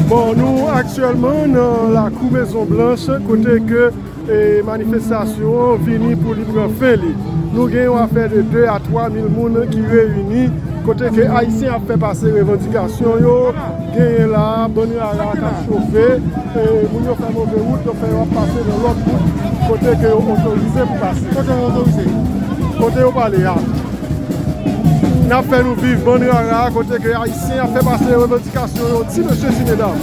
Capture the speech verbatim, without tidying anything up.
Bon, nou aktyèlman nan lakou Mezon Blanch, kote ke e manifestasyon an vini pou li pran fen li. Nou gen yon afè de de a twa mil moun ki reyini, kote ke Ayisyen ap fè pase revandikasyon yo. Genyen la, bann rara k ap chofe, e moun yo fè move wout, yo fè yo ap pase nan lòt wout, kote ke yo otorize pou pase. Kote yo otorize? Kote yo pale a. N ap fè nou viv bann rara, kote ke Ayisyen ap fè pase revandikasyon yo, ti mesye, ti medam.